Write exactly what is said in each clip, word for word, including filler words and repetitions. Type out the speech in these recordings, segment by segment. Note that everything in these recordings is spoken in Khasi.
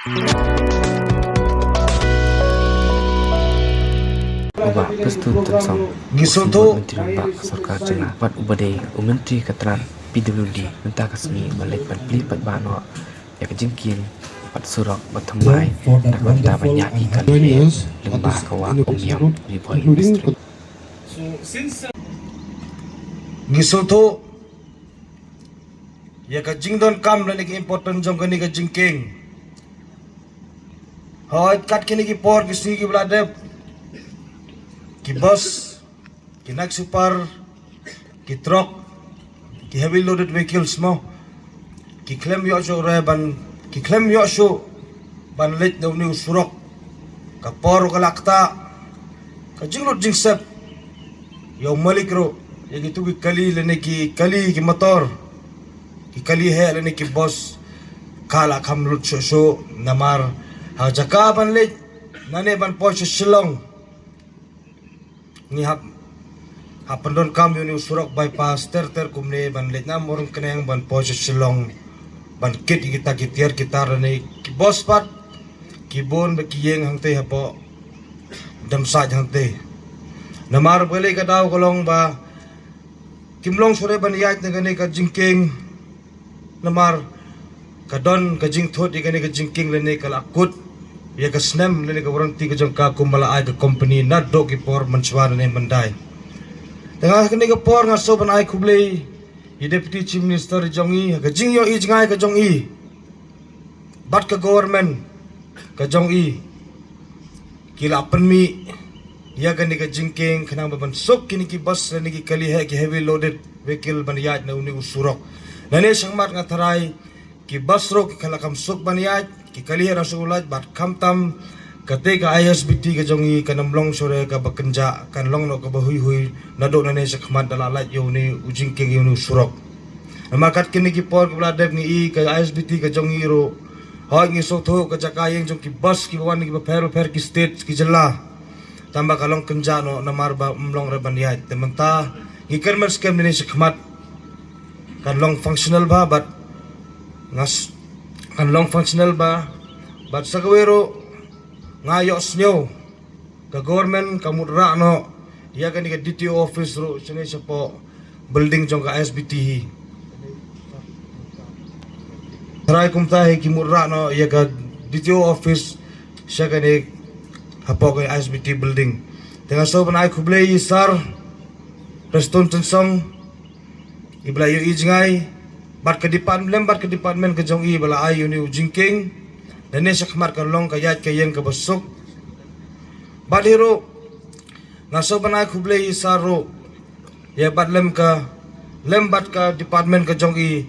U Bah Prestone Tynsong, ngi sngewthuh, u Myntri Rangbah ka Sorkar Jylla bad uba dei u Myntri ka tnat P W D, mynta ka sngi u la leit ban plie paidbah noh ïa ka jingkieng bad surok ba thymmai na ka bynta ban ïaid ïa ka kali heh lyngba ka wah Umiam Ri Bhoi District. Ngi sngewthuh ïa ka jingdonkam lane ka important jong kane ka jingkieng. Hooid, kat kine ki por ki sngi kiba la dep, ki bus, ki Night Super, ki truck, ki heavy loaded vehicles mo, ki khlem ïoh shuh re ban, ki khlem ïoh shuh ban leit na une u surok. Ka por ruh ka la ktah, ka jinglut jingsep ïa u malik ruh, ïa kitu ki kali lane ki kali ki motor, ki kali heh lane ki bus, ka la kham lut shuh shuh. Namar ha jaka ban leit nane ban poi sha Shillong, ngi hap, hap pyndonkam ïa une u surok bypass ter ter kumne ban leit na Mawryngkneng ban poi sha Shillong, ban kit ïa kita ki tiar ki tar lane ki bus pat, ki bun ba ki ïeng hangtei hapoh Damsait hangtei. Namar balei ka daw ka long ba kim long shuh re ban ïaid na kane ka jingkieng. Namar ka don ka jingthut ïa kane ka jingkieng lane ka la kut ïa ka snem lane ka warranty ka jong ka kumba la ai ka company naduh ki por mynshuwa lane myndai. Te nga ha kane ka por nga sngewbha ban ai khublei ïa Deputy Chief Minister jong i ha ka jingïohi jngai ka jong i bad ka government ka jong i, ki la pynmih ïa kane ka jingkieng khnang ba ban suk kine ki bus lane ki kali heh ki heavy loaded vehicle ban ïaid na une u surok. Lane shakhmat nga tharai ki bus ruh ki la kham suk ban ïaid, ki kali heh ruh suk lait, bad khamtam kata ka I S B T ka jong i kan ym long shuh re kaba kynjah, kan long noh kaba huihui naduh nane shakhmat da la lait ïa une u jingkieng ïa une u surok. Namar kat kine ki por kiba la dep ngi i ka I S B T ka jong i ruh, hooid ngi sngewthuh ka jaka ïeng jong ki bus kiba wan kiba pher bapher ki state ki jylla. Tangba ka long kynjah noh namar ba ym long re ban ïaid. Te mynta ngi kyrmen skhem nane shakhmat kan long functional bha bad ngas, kan long functional bha bad sa kawei ruh nga ïohsngew ka government ka mut rah noh ïa kane ka D T O office ruh shane shapoh building jong ka I S B T hi. Tharai kumta hi ki mut rah noh ïa ka D T O office sha kane hapoh ka I S B T building. Te nga sngewbha ban ai khublei ïa i Sir Prestone Tynsong, iba la ïohi jngai bad ka department, lem bad ka department ka jong i ba la ai ïa une u jingkieng. Lane shakhmat ka long ka ïaid ka ïeng kaba suk. Bad hi ruh nga sngewbha ban ai khublei ïa i Sir ruh, ïa bad lem ka, lem bad ka department ka jong i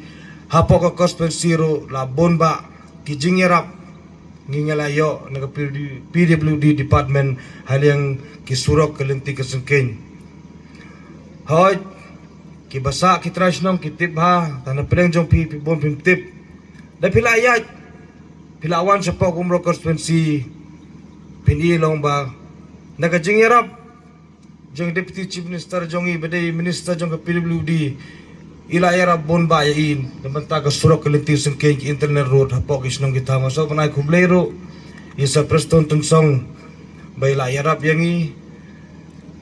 hapoh ka constituency ruh la bun bah ki jingïarap ngi ngi la ïoh na ka P W D, P W D department ha liang ki surok ka lynti ka syngkien. Hooid, kiba sah ki trai shnong ki tip bha, tang na pdeng jong phi, phi bun phim tip. Da phi la ïaid, phi la wan shapoh ka Umroi constituency, phin i long ba na ka jingïarap jong Deputy Chief Minister jong i ba dei Minister jong ka P W D, i la ïarap bun bah ïa i na bynta ka surok ka lynti syngkien, ki internal road hapoh ki shnong ki thaw. Nga sngewbha ban ai khublei ruh ïa i Sir Prestone Tynsong ba i la ïarap ïa ngi.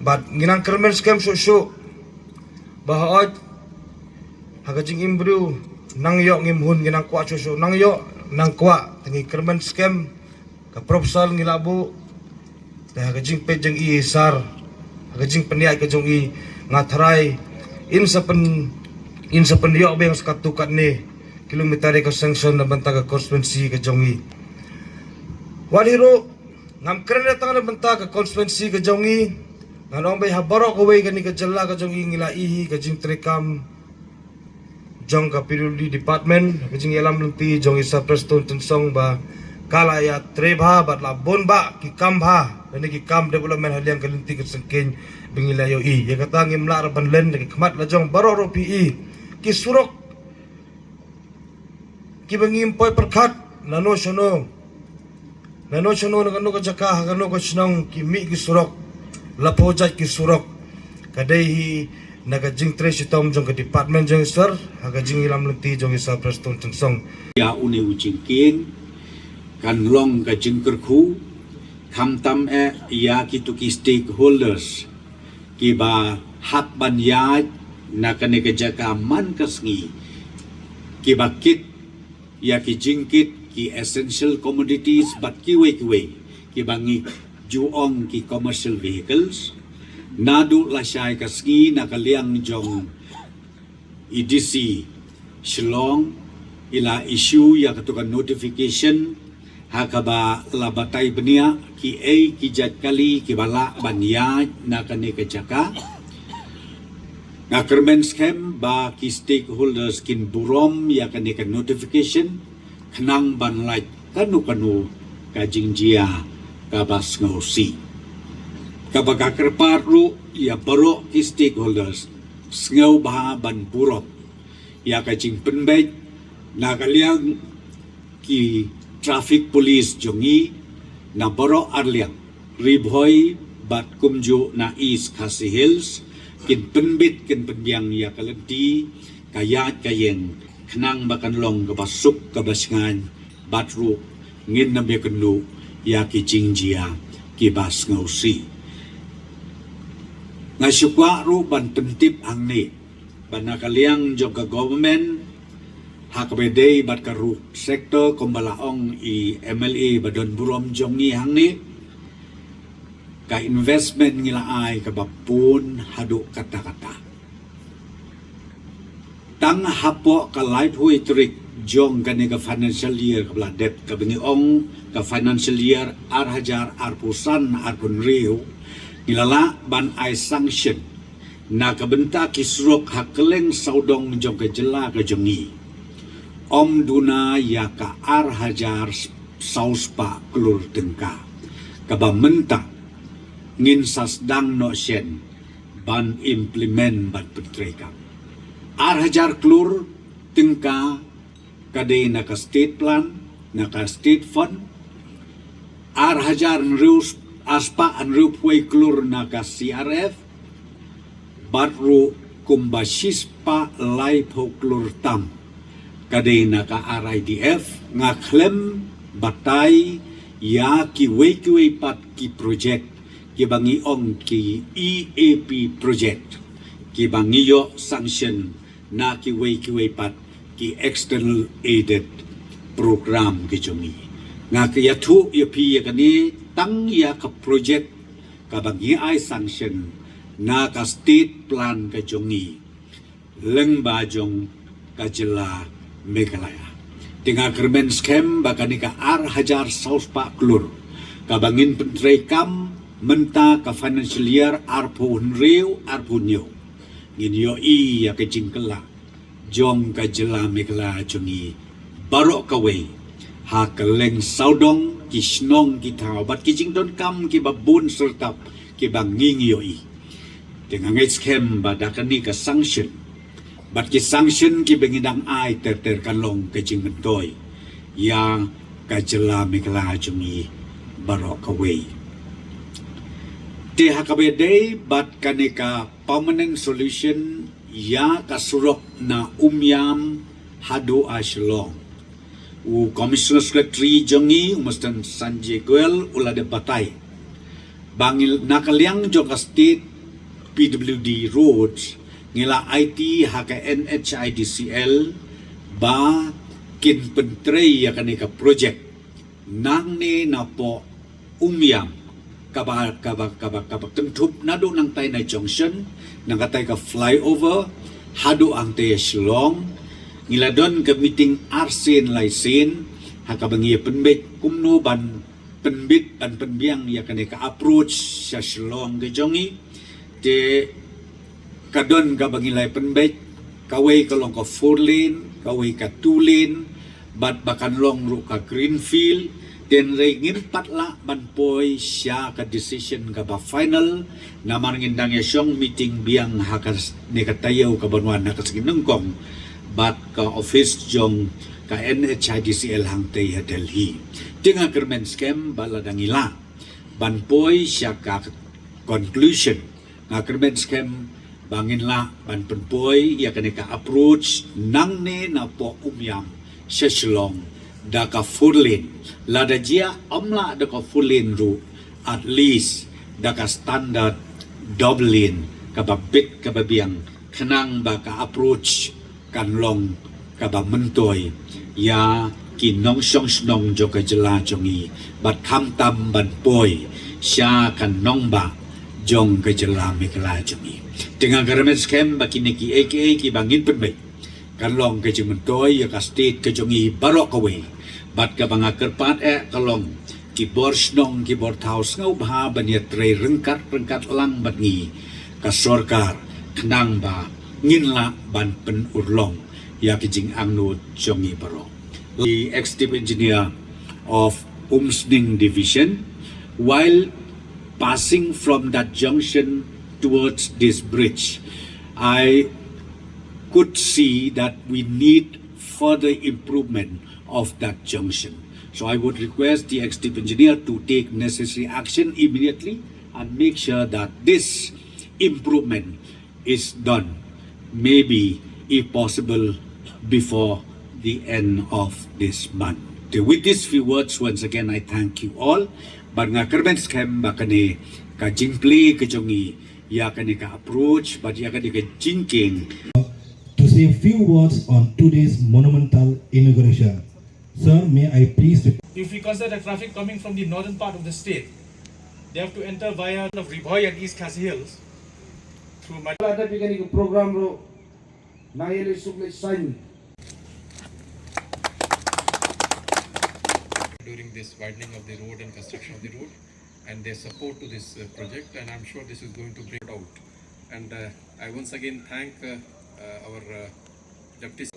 Bad ngi nang kyrmen skhem shuh shuh ba hooid ha ka jingim briew nang ïoh ngim hun, ngi nang kwah shuh shuh, nang ïoh nang kwah, te ngi kyrmen skhem. Ka proposal ngi la buh, te ha ka jingpeit jong i Sir, ha ka jingpynïaid ka jong i, nga tharai in sa pyn, in sa pynïoh biang sa katto katne kilometer ïa ka sanction na bynta ka constituency ka jong i. Wat hi ruh ngam kren tang na bynta ka constituency ka jong i, ngan ong ba ha baroh kawei kane ka jylla ka jong i ngi la i hi ka jingtrei kam jong ka P W D department, ka jingïalam lynti jong i Sir Prestone Tynsong ba ka la ïatrei bha bad la bun bah ki kam bha, lane ki kam development ha liang ka lynti ka syngkien ba ngi la ïohi. Ïa kata ngim lah ruh ban len, da ki khmat la jong baroh ruh phi i ki surok kiba ngim poi pyrkhat nano shano. Nano shano na kano ka jaka, ha kano ka shnong ki mih ki surok, la phew jait ki surok. Ka dei hi na ka jingtrei shitom jong ka department jong i Sir, ha ka jingïalam lynti jong i Sir Prestone Tynsong. Ïa une u jingkieng, Kan long ka jingkyrkhu khamtam eh ïa kitu ki stakeholders kiba hap ban ïaid na kane ka jaka man ka sngi, kiba kit ïa ki jingkit ki essential commodities bad kiwei kiwei kiba ngi ju ong ki commercial vehicles. Naduh lashai ka sngi na ka liang jong i D C Shillong i la issue ïa katu ka notification ha kaba la batai bniah kiei ki jait kali kiba lah ban ïaid na kane ka jaka. Nga kyrmen skhem ba ki stakeholders kin burom ïa kane ka notification khnang ban lait kano kano ka jingjia kaba sngewsih. Kaba nga kyrpad ruh ïa baroh ki stakeholders sngewbha ban burom ïa ka jingpynbeit na ka liang ki traffic police jong ngi na baroh arliang, Ri Bhoi bad kumjuh na East Khasi Hills, kin pynbit kin pynbiang ïa ka lynti ka ïaid ka ïeng khnang ba kan long kaba suk kaba shngaiñ bad ruh ngin nym ïakynduh ïa ki jingjia kiba sngewsih. Nga shu kwah ruh ban pyntip hangne ba na ka liang jong ka government ha kaba ïadei bad ka road sector kumba la ong i M L A ba don burom jong ngi hangne, ka investment ngi la ai kaba bun haduh katta katta. Tang hapoh ka laiphew tarik jong kane ka financial year kaba la dep, kaba ngi ong ka financial year ar hajar arphew san arphew hynriew, ngi la lah ban ai sanction na ka bynta ki surok ha kylleng sawdong jong ka jylla ka jong ngi ym duna ïa ka ar hajar saw spah klur tyngka, kaba mynta ngin sa sdang noh shen ban implement ban pyntreikam. Ar hajar klur tyngka ka dei na ka state plan, na ka state fund, ar hajar hynriew, ar spah hynriewphew wei klur na ka C R F, bad ruh kumba shispah laiphew klur tam ka dei na ka R I D F. Nga khlem batai ïa kiwei kiwei pat ki project kiba ngi ong ki E A P project kiba ngi ïoh sanction na kiwei kiwei pat ki external aided program ki jong ngi. Nga ka ïathuh ïa phi ïa kane, tang ïa ka project kaba ngi ai sanction na ka state plan ka jong ngi lyngba jong ka jylla Meghalaya. Te nga kyrmen skhem ba kane ka ar hajar saw spah klur kaba ngin pyntreikam mynta ka financial year arphew hynriew arphew hynñiew, ngin ïohi ïa ka jingkylla jong ka jylla Meghalaya jong ngi baroh kawei ha kylleng sawdong, ki shnong, ki thaw bad ki jingdonkam kiba bun syrtap kiba ngi ngi ïohi. Te nga ngeit skhem ba da kane ka sanction bad ki sanction kiba ngi dang ai ter ter kan long ka jingmyntoi ïa ka jylla Meghalaya jong ngi baroh kawei. Te ha kaba ïadei bad kane ka permanent solution ïa ka surok na Umiam haduh ha Shillong, u Commissioner Secretary jong ngi, u Mister Sanjay Goel, u la dep batai ba ngi, na ka liang jong ka state P W D Roads, ngi la aiti ha ka N H I D C L ba kin pyntrei ïa kane ka project nangne napoh Umiam, kaba, kaba, kaba, kaba kynthup naduh nangtai na junction, nangtai ka flyover, haduh hangtai ha Shillong. Ngi la don ka meeting arsien laisien ha kaba ngi ïa pynbeit kumno ban pynbit ban pynbiang ïa kane ka approach sha Shillong ka jong ngi. Te ka don kaba ngi la ïa pynbeit, kawei ka long ka four lane, kawei ka two lane, bad ba kan long ruh ka greenfield. Te hynrei ngim pat lah ban poi sha ka decision kaba final namar ngin dang ïa shong meeting biang ha kane ka taïew kaban wan, ha ka sngi nyngkong, bad ka office jong ka N H I D C L hangtai ha Delhi. Te nga kyrmen skhem ba lada ngi lah ban poi sha ka conclusion, nga kyrmen skhem ba ngin lah ban pynpoi ïa kane ka approach nangne napoh Umiam sha Shillong Da ka four lane, lada jia ym lah da ka four lane ruh, at least da ka standard double lane kaba bit kaba biang, khnang ba ka approach kan long kaba myntoi ïa ki nongshong shnong jong ka jylla jong ngi, bad khamtam ban poi sha ka nongbah jong ka jylla Meghalaya jong ngi. Te nga kyrmen skhem ba kine kiei kiei kiba ngin pynbeit kan long ka jingmyntoi ïa ka state ka jong ngi baroh kawei. Bad kaba nga kyrpad eh ka long, ki bor shnong ki bor thaw, sngewbha ban ïatrei ryngkat ryngkat lang bad ngi, ka sorkar, khnang ba ngin lah ban pynurlong ïa ka jingangnud jong ngi baroh. The executive engineer of Umsning Division, while passing from that junction towards this bridge, I could see that we need further improvement of that junction. So I would request the executive engineer to take necessary action immediately and make sure that this improvement is done, maybe, if possible, before the end of this month. Okay, with these few words, once again, I thank you all. Bad nga kyrmen skhem ba kane ka jingplie ka jong ngi ïa kane ka approach bad ïa kane ka jingkieng. To say a few words on today's monumental inauguration. Sir, may I please request. If we consider the traffic coming from the northern part of the state, they have to enter via of Ri Bhoi and East Khasi Hills through Mad- Lada phi kane ka program ruh, nang ïaleh suk leh sign. During this widening of the road and construction of the road, and their support to this, uh, project, and I'm sure this is going to bring it out. And, uh, I once again thank, uh, uh, our, uh, Deputy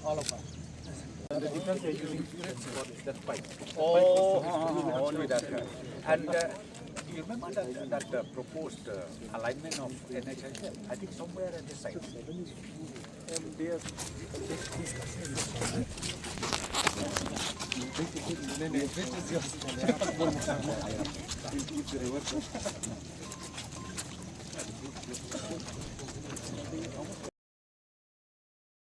All over. The defense are using that pipe. Oh, oh, oh, oh, only that. And, uh, you remember that, that, uh, proposed, uh, alignment of N H I L? I think somewhere at the side. And they are